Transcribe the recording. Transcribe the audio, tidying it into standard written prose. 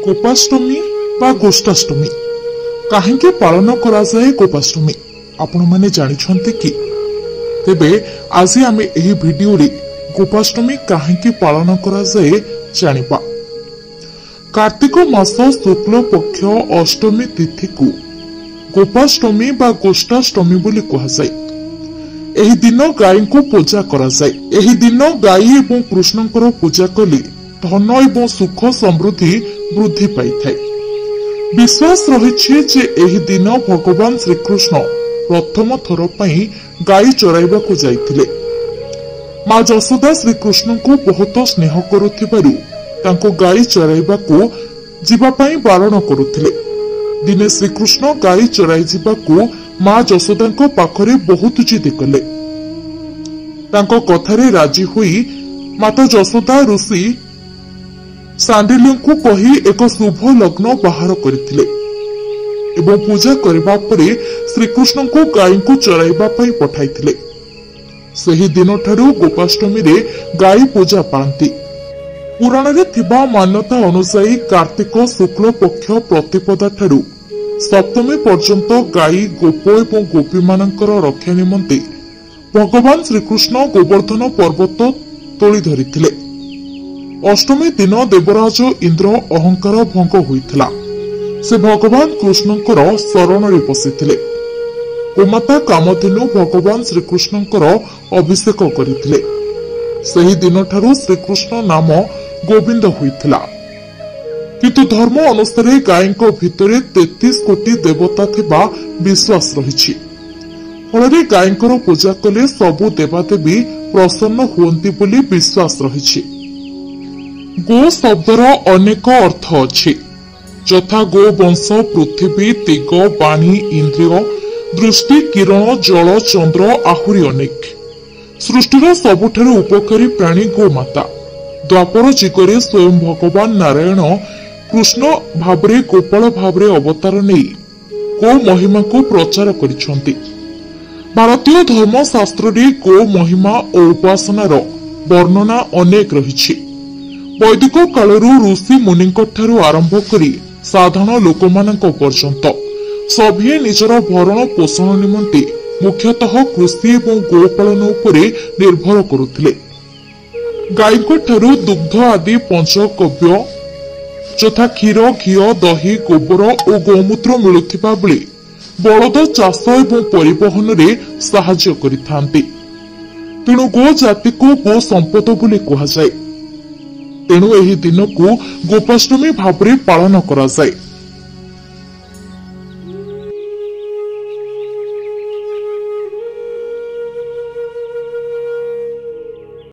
ଗୋପାଷ୍ଟମୀ ବା ଗୋଷ୍ଠାଷ୍ଟମୀ କାହିଁକି ପାଳନ କରାଯାଏ? ଗୋପାଷ୍ଟମୀ ଆପଣମାନେ ଜାଣିଛନ୍ତି କି? ତେବେ ଆଜି ଆମେ ଏହି ଭିଡିଓରେ ଗୋପାଷ୍ଟମୀ କାହିଁକି ପାଳନ କରାଯାଏ ଜାଣିବା। କାର୍ତ୍ତିକ ମାସ ଶୁକ୍ଲ ପକ୍ଷ ଅଷ୍ଟମୀ ତିଥିକୁ ଗୋପାଷ୍ଟମୀ ବା ଗୋଷ୍ଠାଷ୍ଟମୀ ବୋଲି କୁହାଯାଏ। ଏହି ଦିନ ଗାଈଙ୍କୁ ପୂଜା କରାଯାଏ। ଏହି ଦିନ ଗାଈ ଏବଂ କୃଷ୍ଣଙ୍କର ପୂଜା କଲେ ଧନ ଏବଂ ସୁଖ ସମୃଦ୍ଧି ବୃଦ୍ଧି ପାଇଥାଏ। ବିଶ୍ୱାସ ରହିଛି ଯେ ଏହି ଦିନ ଭଗବାନ ଶ୍ରୀକୃଷ୍ଣ ପ୍ରଥମ ଥର ପାଇଁ ଗାଈ ଚରାଇବାକୁ ଯାଇଥିଲେ। ମା ଯଶୋଦା ଶ୍ରୀକୃଷ୍ଣଙ୍କୁ ବହୁତ ସ୍ନେହ କରୁଥିବାରୁ ତାଙ୍କୁ ଗାଈ ଚରାଇବାକୁ ଯିବା ପାଇଁ ବାରଣ କରୁଥିଲେ। ଦିନେ ଶ୍ରୀକୃଷ୍ଣ ଗାଈ ଚରାଇ ଯିବାକୁ ମା ଯଶୋଦାଙ୍କ ପାଖରେ ବହୁତ ଜିଦି କଲେ। ତାଙ୍କ କଥାରେ ରାଜି ହୋଇ ମାତା ଯଶୋଦା ଋଷି ସାଣ୍ଡିଲ୍ୟଙ୍କୁ କହି ଏକ ଶୁଭ ଲଗ୍ନ ବାହାର କରିଥିଲେ ଏବଂ ପୂଜା କରିବା ପରେ ଶ୍ରୀକୃଷ୍ଣଙ୍କୁ ଗାଈଙ୍କୁ ଚରାଇବା ପାଇଁ ପଠାଇଥିଲେ। ସେହି ଦିନଠାରୁ ଗୋପାଷ୍ଟମୀରେ ଗାଈ ପୂଜା ପାଆନ୍ତି। ପୁରାଣରେ ଥିବା ମାନ୍ୟତା ଅନୁଯାୟୀ କାର୍ତ୍ତିକ ଶୁକ୍ଳ ପକ୍ଷ ପ୍ରତିପଦା ଠାରୁ ସପ୍ତମୀ ପର୍ଯ୍ୟନ୍ତ ଗାଈ, ଗୋପ ଏବଂ ଗୋପୀମାନଙ୍କର ରକ୍ଷା ନିମନ୍ତେ ଭଗବାନ ଶ୍ରୀକୃଷ୍ଣ ଗୋବର୍ଦ୍ଧନ ପର୍ବତ ତୋଳି ଧରିଥିଲେ। ଅଷ୍ଟମୀ ଦିନ ଦେବରାଜ ଇନ୍ଦ୍ର ଅହଙ୍କାର ଭଙ୍ଗ ହୋଇଥିଲା। ସେ ଭଗବାନ କୃଷ୍ଣଙ୍କର ଶରଣରେ ପଶିଥିଲେ। ଗୋମାତା କାମଧେନୁ ଭଗବାନ ଶ୍ରୀକୃଷ୍ଣଙ୍କର ଅଭିଷେକ କରିଥିଲେ। ସେହି ଦିନଠାରୁ ଶ୍ରୀକୃଷ୍ଣ ନାମ ଗୋବିନ୍ଦ ହୋଇଥିଲା। କିନ୍ତୁ ଧର୍ମ ଅନୁସାରେ ଗାଈଙ୍କ ଭିତରେ 33 କୋଟି ଦେବତା ଥିବା ବିଶ୍ୱାସ ରହିଛି। ଫଳରେ ଗାଈଙ୍କର ପୂଜା କଲେ ସବୁ ଦେବାଦେବୀ ପ୍ରସନ୍ନ ହୁଅନ୍ତି ବୋଲି ବିଶ୍ୱାସ ରହିଛି। ଗୋ ଶବ୍ଦର ଅନେକ ଅର୍ଥ ଅଛି, ଯଥା ଗୋବଂଶ, ପୃଥିବୀ, ଦିଗ, ବାଣୀ, ଇନ୍ଦ୍ରିୟ, ଦୃଷ୍ଟି, କିରଣ, ଜଳ, ଚନ୍ଦ୍ର, ଆହୁରି ଅନେକ। ସୃଷ୍ଟିର ସବୁଠାରୁ ଉପକାରୀ ପ୍ରାଣୀ ଗୋମାତା। ଦ୍ୱାପର ଯୁଗରେ ସ୍ୱୟଂ ଭଗବାନ ନାରାୟଣ କୃଷ୍ଣ ଭାବରେ ଗୋପାଳ ଭାବରେ ଅବତାର ନେଇ ଗୋ ମହିମାକୁ ପ୍ରଚାର କରିଛନ୍ତି। ଭାରତୀୟ ଧର୍ମଶାସ୍ତ୍ରରେ ଗୋ ମହିମା ଓ ଉପାସନାର ବର୍ଣ୍ଣନା ଅନେକ ରହିଛି। ବୈଦିକ କାଳରୁ ଋଷି ମୁନିଙ୍କଠାରୁ ଆରମ୍ଭ କରି ସାଧାରଣ ଲୋକମାନଙ୍କ ପର୍ଯ୍ୟନ୍ତ ସଭିଏଁ ନିଜର ଭରଣ ପୋଷଣ ନିମନ୍ତେ ମୁଖ୍ୟତଃ କୃଷି ଏବଂ ଗୋପାଳନ ଉପରେ ନିର୍ଭର କରୁଥିଲେ। ଗାଈଙ୍କଠାରୁ ଦୁଗ୍ଧ ଆଦି ପଞ୍ଚଗବ୍ୟ ଯଥା କ୍ଷୀର, ଘିଅ, ଦହି, ଗୋବର ଓ ଗୋମୂତ୍ର ମିଳୁଥିବା ବେଳେ ବଳଦ ଚାଷ ଏବଂ ପରିବହନରେ ସାହାଯ୍ୟ କରିଥାନ୍ତି। ତେଣୁ ଗୋ ଜାତିକୁ ଗୋ ସମ୍ପଦ ବୋଲି କୁହାଯାଏ। ତେଣୁ ଏହି ଦିନକୁ ଗୋପାଷ୍ଟମୀ ଭାବରେ ପାଳନ କରାଯାଏ।